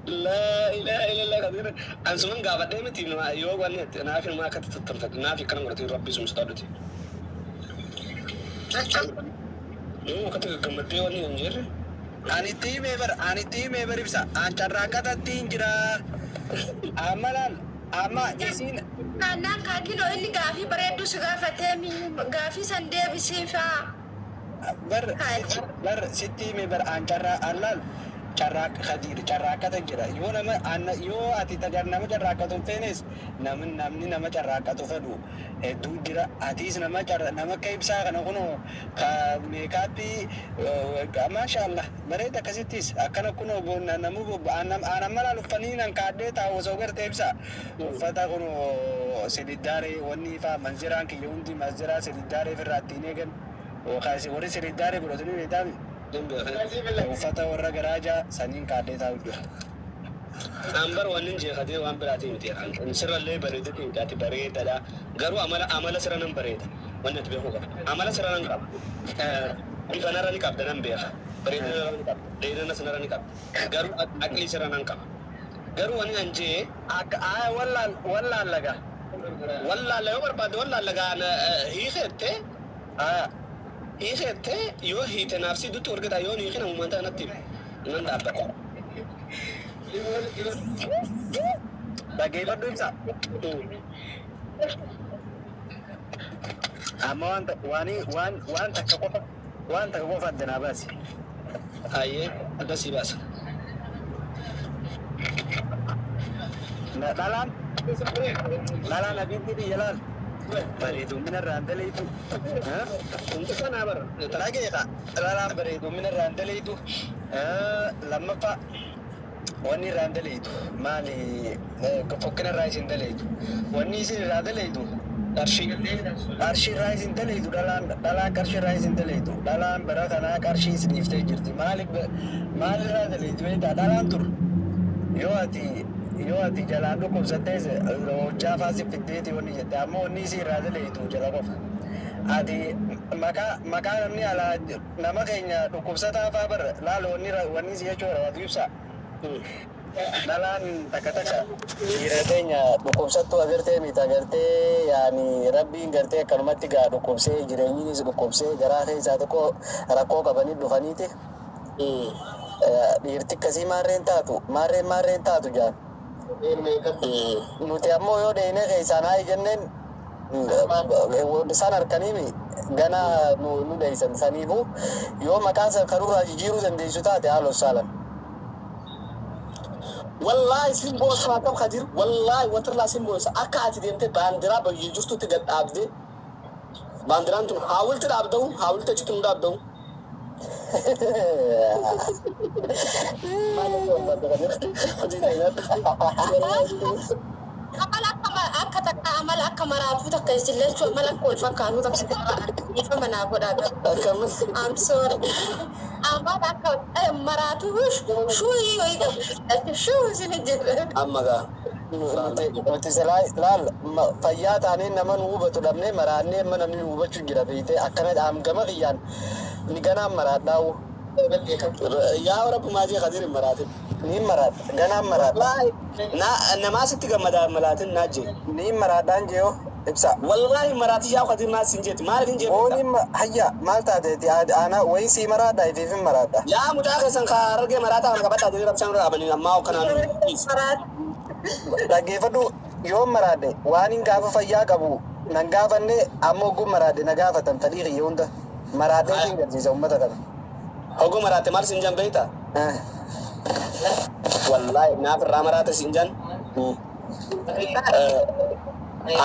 Laa ilaaha illallah Kadir. An suman gaafadhee miti yoo wanni naaf ilmaa akkatti tottolfate naaf akkana godhate rabbi sun sodaadhuti. Yoo akkatti gaggammaddee wanni hin jirre. Ani itti himee bar, ani itti himee bar ibsa. An carraaqqatatti hin jira. Amma laal, amma isiin Kaannaan kaakiloo inni gaafii bareedduu si gaafatee gaafii san deebisiifaa. Bar bar sitti hime bar, an carraa an laal, carraa Khadiir carraaqqata jira. Yoo nama yoo ati nama carraaqqatu hin feenes, namni nama carraaqqatu fedhu hedduu jira. Atiis nama carra nama akka ibsaa kana kunoo ka makeup maasha Allah bareeda, akkasittis akkana kunoo namu an amma laal uffanii nan kaadhee taa'u osoo gartee ibsaa uffata kunoo siliddaaree wanni faa manziraan kiyya hundi manziraa siliddaaree ofirraa ittiin eegan, yookaan warri siliddaaree godhatanii beektaami uffata warra garaajaa saniin kaadhee taa'u jira. An bar wanni hin jeeqatee waan biraatii miti. Sirrallee bareedeeti miti, ati bareedaadha. Garuu amala sirra nan bareeda. Wanni ati beekuu qabda. Amala sirra nan qaba. Bifa narra ni qabda, nan beeka. Bareedina narra ni qabda. Dheerina narra ni qabda. Garuu aqlii sirra nan qaba. Garuu wanni an jee Akka wallaal wallaallaga. Wallaalla yoo barbaadde wallaalla hiikeette hiikeette yoo hiite naaf si dutti warqita, yoo hiike namummaan ta'e natti nan dhaabbata. Dhaggeeffadhu ibsa. Amma waan waan waan takka qofa, waan takka qofa adda naa baasi. Ayyee, adda sii baasa. Dhalaan abiitti biyya laal. Bareedumina irraan daleetu. Hundi kanaa bara. Dhageeqa, dhalaan bareedumina irraan daleetu. Lammaffaa wanni irraan daleetu maali? Fokkina irraa isin daleetu. Wanni isin irraa daleetu Qarshii. Qarshii irraa isin daleetu. Dhalaan qarshii irraa isin daleetu. Dhalaan bara kanaa qarshii isin dhiiftee jirti. Maali maalirraa daleetu beektaa? Dhalaan tur yoo ati jalaan dhukkubsattees hojjaa faa si fiddeeti wanni jette, ammoo wanni isii irraa daleetu jala qofa. Ati maqaa namni alaa nama keenya dhukkubsataa faa bar laal, wanni si jechuudha waatu ibsa. Dhalaan takka takka dhiira teenya dhukkubsattuu agartee miti, agartee yaani rabbiin gartee akkanumatti gaa dhukkubsee, jireenyinis dhukkubsee, garaa keessaa tokko rakkoo qabanii dhufaniiti. Dhiirti akkasii maarreen taatu, maarreen maarreen taatu jaan. Nuti ammoo yoo dheeyne keessaan haa jenneen san harkaniimi gana nu dheeysan. Saniifuu yoo maqaa san kanurraa jijjiiruu dandeessu taate haala saalan. Wallaahi sin boossaa kam Kadir, wallaahi wantirraa sin boossa, akka ati deemtee baandiraa bayyee jirtutti gad dhaabdee, baandiraan tun haawulti dhaabda'u, haawulti achitti nu dhaabda'u. Maal akka barbaadda Kadir? Hojii ta'e. Amala akka takka, amala akka maraatuu takka isin lachuu amala akka wal fakkaatu takka ifa manaa godhaa garuu. Akkamis? I'm sorry. Amala akka maraatuu shuuyii wayii qabu. Shuu isin jedhe. Amma gaa. Nuti silaa laal fayyaa taanee nama nu hubatu dhabnee maraannee, amma namni nu hubachuu jira beeytee, akkana dhaam gama kiyyaan ni ganaan maraadhaawu. Yaa Rabbi, maajii Kadir hin maraatin. Ni maraadha, ganaan maraadha. Wallaahi namaa sitti gammadaa malaatin naa jee. Ni maraadhaan jeeyo ibsa. Wallaahi maraati yaa Kadir, naa sin jeeti, maaliif hin jeetu? Ooni hayya maal taateeti ana wayi sii maraadha, ifiif hin maraadha. Yaa mucaa keessan ka argee maraataa kana qabadhaa jedhee rabshaan irra dhaabanii ammaa kanaan. Dhaggeeffadhu, yoo maraadhe waan hin gaafa fayyaa qabu nan gaafanne, amma oguu maraadhe na gaafatan, fedhii kiyya hunda maraadhee siin garsiisa uummata kana. Oguu maraatte maal sin jan beektaa? Wallaahi naaf irraa maraate sin jan.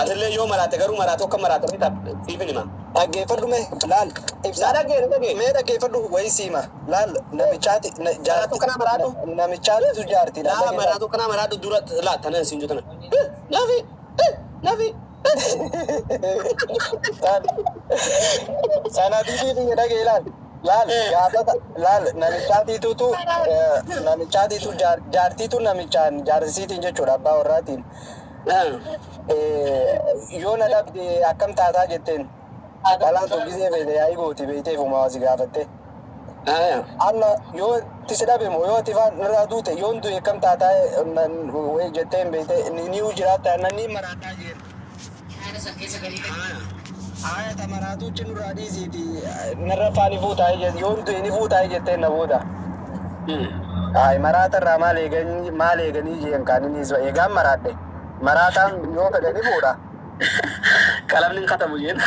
Atillee yoo maraatte, garuu maraatu akka maraate beektaa, siifin hima. Dhaggeeffadhu mee laal ibsa. Na dhagee, na dhagee. Mee dhaggeeffadhu, wayii siima laal, namichaati Maraatu kana maraadhu. Namichaatu jaartiidha. Laa, maraatu kana maraadhu dura laa tana sin jetana. Nafi nafi. Sana bibii biyya dhagee laal. Laal gaafata laal, namichaatiitu jaartiitu namichaan jaarsisiitiin jechuudha, abbaa warraatiin. Yoo na dhabde akkam taataa jetteen, dhalaan tun gisee feete yaa'ii gooti beeyteef uumaa si gaafatte. Anna yoo itti si dhabe moo yoo ati faan irraa duute yoon du'e kam taataa jettee hin beekte ni jiraatta nanni maraataa jeen. Haaya ta maraatuuchi nurraa dhiisiiti narra faani fuutaa yoon du'e ni fuutaa jettee na booda. Haay maraata irraa maal eeganii maal eeganii jeen kaaninis eegaan maraadhe. Maraataan yoo fedhe ni fuudha. Qalamni hin katabu jeen.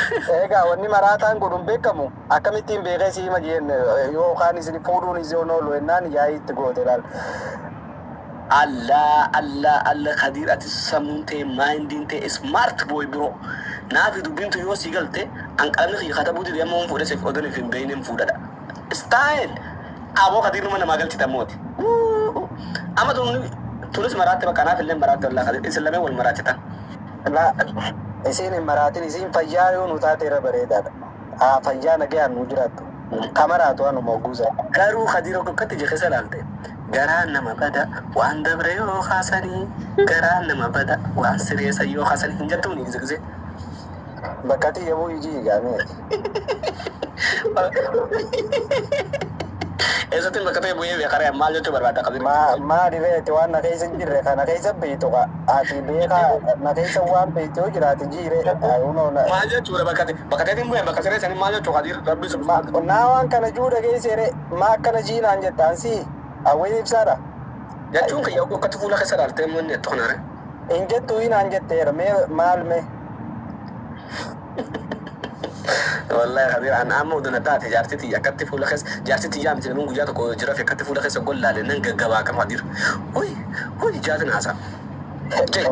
Egaa wanni maraataan godhuun beekamu akkamittiin beekee si hima jeen yookaan isin fuudhuun isin oolu jennaan yaa'ii itti goote laal. Allah Allah Allah, Kadir, ati sammuun ta'e mindiin ta'e smart boy bro. Naafi dubbintu yoo sii galte an qalamni kiyya katabuu dide amma fuudhe siif odoon hin beeyne hin fuudhadha. Style. Aboo Kadir numa namaa galchita mooti. Amma tunis maraatte bakka naaf illee maraatte wallaa Kadir isin lameen wal maraachitan. La isiin hin maraatin, isiin fayyaa yoo nu taate irra bareedaadha. Haa fayyaa nagayaan nu jiraattu. Ka maraatu anuma ogguusa. Garuu Kadir akkatti ija keessa ilaalte garaan nama bada waan dabre yoo kaasanii, garaan nama bada waan sireessa yoo kaasanii hin jettuun gise gise. Bakka xiyya bu'ii jiigamee. Eessatti bakka ta'e bu'ee beekaree maal jechuu barbaada Kadir? Maali reete waan na keessa hin jirre kana keessa beektu ka ati beekaa na keessa waan beektu yoo jiraate jiire ayunoo na. Maal jechuudha bakka ta'e bakka ta'eetiin bu'ee bakka sireessanii maal jechuu Kadir rabbi subhaanahu. Naa waan kana juu dhageesseere maa akkana jiinaan jettaan si hawwii ibsaadha. Jechuun kiyya akkatti fuula keessa ilaaltee immoo inni jettu kanaare. Hin jettu hinaan jetteera mee maal mee. Wallahi Kadir an amma oduu na taate jaartii tiyya akkatti fuula keessa jaartii tiyyaa miti namni guyyaa tokko jira fi akkatti fuula keessa gollaale nan gaggabaa kam Kadir. Huy huy jaatin haasa. Jee.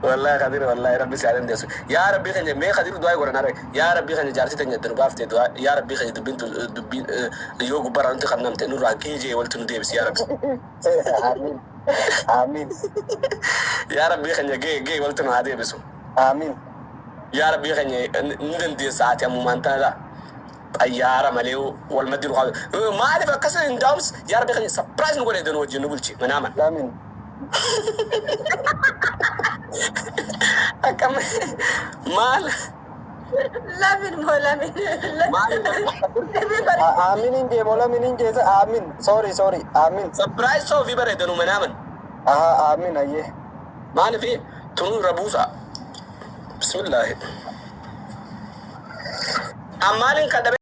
Wallahi Kadir, wallahi rabbi si dandeessu. Yaa rabbi keenya mee Kadir du'aa godhan arge. Yaa rabbi keenya jaartii teenya nu baaftee du'aa yaa rabbi keenya dubbiin dubbiin yoo gubbaarraa nuti kannamte nurraa geejee walitti nu deebisi yaa rabbi. Amiin. Amiin. Yaa rabbi keenya gee gee walitti nu haa deebisu. Amiin. Yaa rabbi keenya ni dandeessa ati ammumaan tana xayyaara malee wal maddi nu haa maaliif akkas hin daa'ums yaa rabbi keenya surprise nu godhe nu wajjin nu bulchi manaaman. Lamin. Akkam maal Lamin moo lamin? Maal Amiin hin deemu lamin hin jeesa amiin. Sorry, sorry, amiin. Surprise soofii bareeda nu manaaman. Aha, amiin ayyee. Maaliif tunuu irra buusa. Bismillaahi. Ammaaliin kan dhabe.